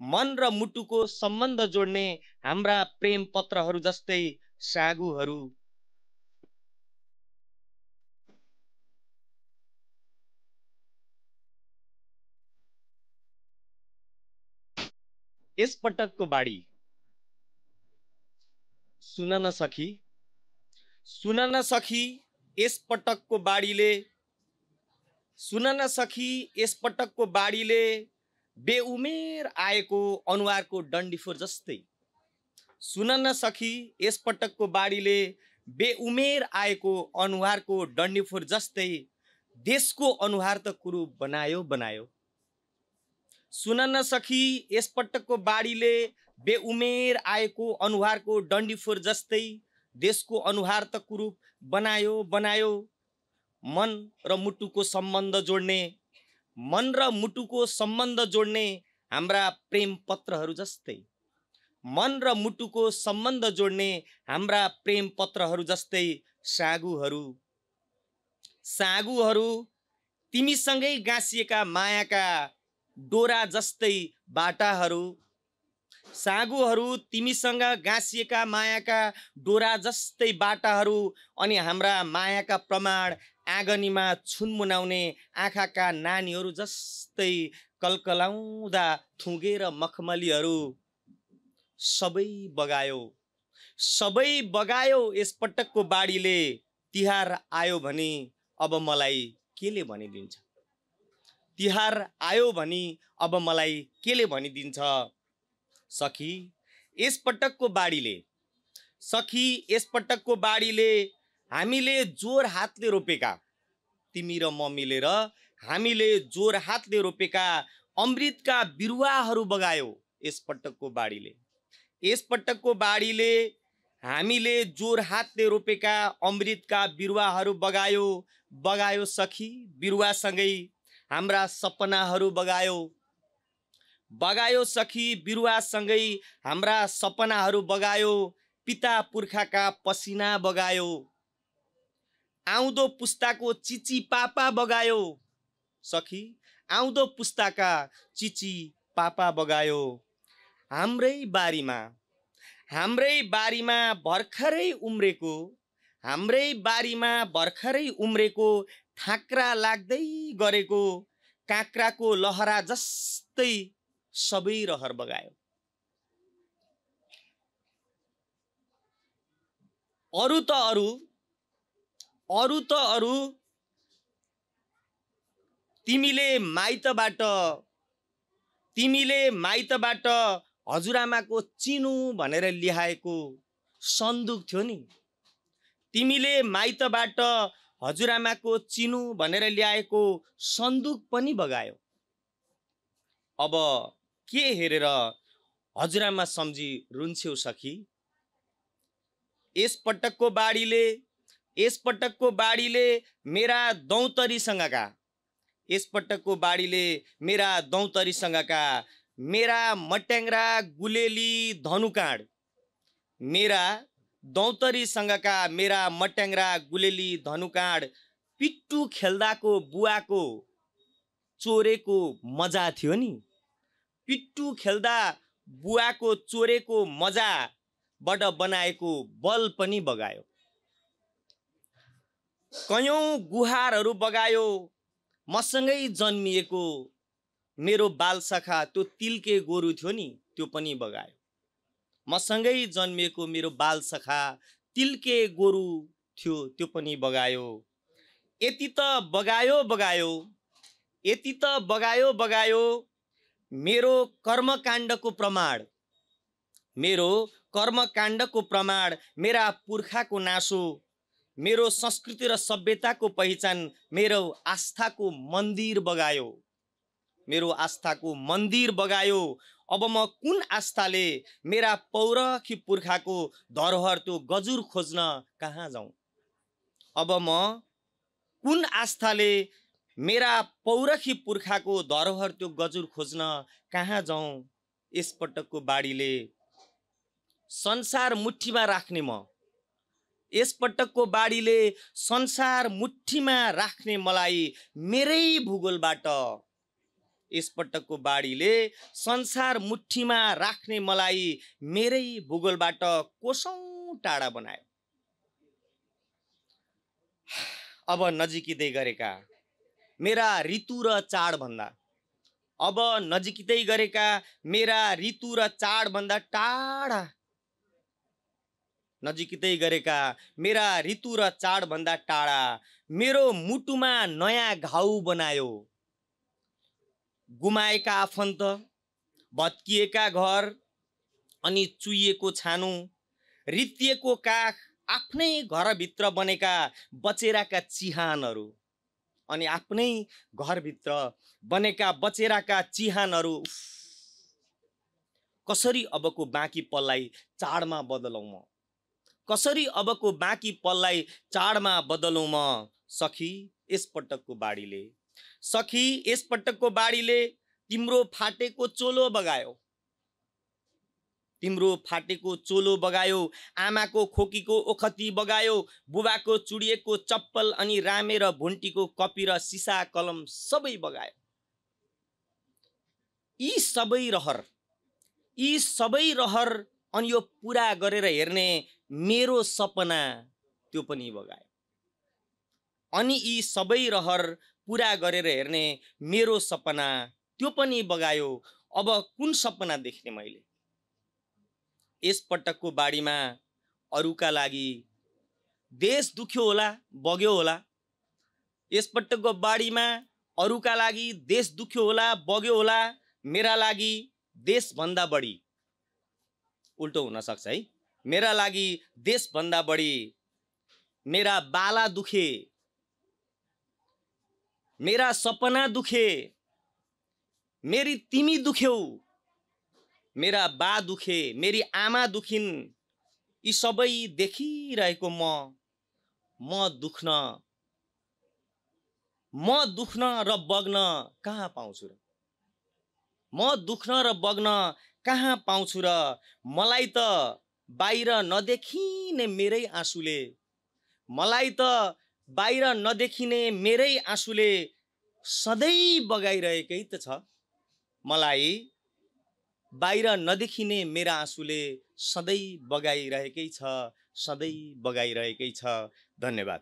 मन र मुटुको सम्बन्ध जोड्ने हाम्रा प्रेम पत्रहरू जस्तै सागुहरू। यस पटकको बाढी। सुन न सखी, सुन न सखी, यस पटकको बाढीले, सुन न सखी, यस पटकको बाढीले बेउमेर आएको अनुहारको डन्डीफोर जस्तै। सुन न सखी, यस पटकको बाढीले बेउमेर आएको अनुहारको डन्डीफोर जस्तै देशको अनुहार त कुरूप बनायो बनायो। सुन न सखी, यस पटकको बाढीले बेउमेर आएको अनुहारको डन्डीफोर जस्तै देशको अनुहार त कुरूप बनायो बनायो। मन र मुटुको सम्बन्ध जोड्ने, मन र मुटुको सम्बन्ध जोड्ने हाम्रा प्रेम पत्रहरू जस्तै, मन र मुटुको सम्बन्ध जोड्ने हाम्रा प्रेम पत्रहरू जस्तै सागुहरू। सागुहरू, तिमीसँगै गाँसिएका मायाका डोरा जस्तै बाटाहरू। सागुहरू, तिमीसँग गाँसिएका मायाका डोरा जस्तै बाटाहरू अनि हाम्रा मायाका प्रमाण आँगनीमा छुनमुनाउने आँखाका नानीहरू जस्तै कलकलाउँदा थुगेर मखमलीहरू। सबै बगायो, सबै बगायो यस पटकको बाढीले। तिहार आयो भने अब मलाई केले भनिदिन्छ? तिहार आयो भने अब मलाई केले भनिदिन्छ? सखी, यस पटकको बाढीले, सखी, यस पटकको बाढीले हामीले जोर हातले रोपेका, तिमी र म मिलेर हामीले जोर हातले रोपेका अमृतका बिरुवाहरू बगायो यस पटकको बाढीले। यस पटकको बाढीले हामीले जोर हातले रोपेका अमृतका बिरुवाहरू बगायो बगायो। सखी, बिरुवासँगै हाम्रा सपनाहरू बगायो बगायो। सखी, बिरुवासँगै हाम्रा सपनाहरू बगायो। पिता पुर्खाका पसिना बगायो। आउँदो पुस्ताको चिची पापा बगायो। सखी, आउँदो पुस्ताका चिची पापा बगायो। हाम्रै बारीमा, हाम्रै बारीमा भर्खरै उम्रेको, हाम्रै बारीमा भर्खरै उम्रेको ठाक्रा लाग्दै गरेको काँक्राको लहरा जस्तै सबै रहर बगायो। अरू त अरू, अरू त अरू, तिमीले माइतबाट हजुरआमाको चिनु भनेर ल्याएको सन्दुक थियो नि। तिमीले माइतबाट हजुरआमाको चिनु भनेर ल्याएको सन्दुक पनि बगायो। अब के हेरेर हजुरआमा सम्झी रुन्छौ सखी? यस पटकको बाढीले, यस पटकको बाढीले मेरा दौतरीसँगका, यस पटकको बाढीले मेरा दौतरीसँगका, मेरा मट्याङ्ग्रा गुलेली धनुकाँड, मेरा दौतरीसँगका मेरा मट्याङ्ग्रा गुलेली धनुकाँड पिट्टु खेल्दाको बुवाको चोरेको मजा थियो नि। पिट्टु खेल्दा बुवाको चोरेको मजाबाट बनाएको बल पनि बगायो। कयौं गुहारहरू बगायो। मसँगै जन्मिएको मेरो बालसखा त्यो तिल्के गोरु थियो नि, त्यो पनि बगायो। मसँगै जन्मिएको मेरो बालसखा तिल्के गोरु थियो, त्यो पनि बगायो। यति त बगायो बगायो, यति त बगायो बगायो। मेरो कर्मकाण्डको प्रमाण, मेरो कर्मकाण्डको प्रमाण, मेरा पुर्खाको नासो, मेरो संस्कृति र सभ्यताको पहिचान, मेरो आस्थाको मन्दिर बगायो, मेरो आस्थाको मन्दिर बगायो। अब म कुन आस्थाले मेरा पौरखी पुर्खाको धरोहर त्यो गजुर खोज्न कहाँ जाउँ? अब म कुन आस्थाले मेरा पौरखी पुर्खाको धरोहर त्यो गजुर खोज्न कहाँ जाउँ? यस पटकको बाढीले संसार मुठीमा राख्ने म, यस पटकको बाढीले संसार मुठीमा राख्ने मलाई मेरै भूगोलबाट, यसपटकको बाढीले संसार मुठीमा राख्ने मलाई मेरै भूगोलबाट कोसौं टाढा बनायो। अब नजिकिँदै गरेका मेरा ऋतु र चाडभन्दा अब नजिकिँदै गरेका मेरा ऋतु र चाडभन्दा टाढा नजिकिँदै गरेका मेरा ऋतु र चाडभन्दा टाढा मेरो मुटुमा नयाँ घाउ बनायो। गुमाएका आफन्त, भत्किएका घर अनि चुइएको छानो, रित्तिएको काख, आफ्नै घरभित्र बनेका बचेराका चिहानहरू अनि आफ्नै घरभित्र बनेका बचेराका चिहानहरू। कसरी अबको बाँकी पललाई चाडमा बदलौँ म? कसरी अबको बाँकी पललाई चाडमा बदलौँ म? सखी यसपटकको बाढीले, सखी यसपटकको बाढीले तिम्रो फाटेको चोलो बगायो। तिम्रो फाटेको चोलो बगायो, आमाको खोकीको ओखती बगायो, बुबाको चुडिएको चप्पल अनि रामे र भुन्टीको कपी र सिसा कलम सबै बगायो। यी सबै रहर अनि यो पुरा गरेर हेर्ने मेरो सपना त्यो पनि बगायो। अनि यी सबै रहर पुरा गरेर हेर्ने मेरो सपना त्यो पनि बगायो। अब कुन सपना देख्ने मैले? यसपटकको बाढीमा अरूका लागि देश दुख्यो होला, बग्यो होला। यसपटकको बाढीमा अरूका लागि देश दुख्यो होला, बग्यो होला। मेरा लागि देशभन्दा बढी उल्टो हुन सक्छ है। मेरा लागि देशभन्दा बढी मेरा बाला दुखे, मेरा सपना दुखे, मेरी तिमी दुख्यौ, मेरा बा दुखे, मेरी आमा दुखिन्। यी सबै देखिरहेको म दुख्न र बग्न कहाँ पाउँछु र? म दुख्न र बग्न कहाँ पाउँछु र? मलाई त बाहिर नदेखिने मेरै आँसुले, मलाई त बाहिर नदेखिने मेरै आँसुले सधैँ बगाइरहेकै त छ। मलाई बाहिर नदेखिने मेरा आँसुले सधैँ बगाइरहेकै छ, सधैँ बगाइरहेकै छ। धन्यवाद।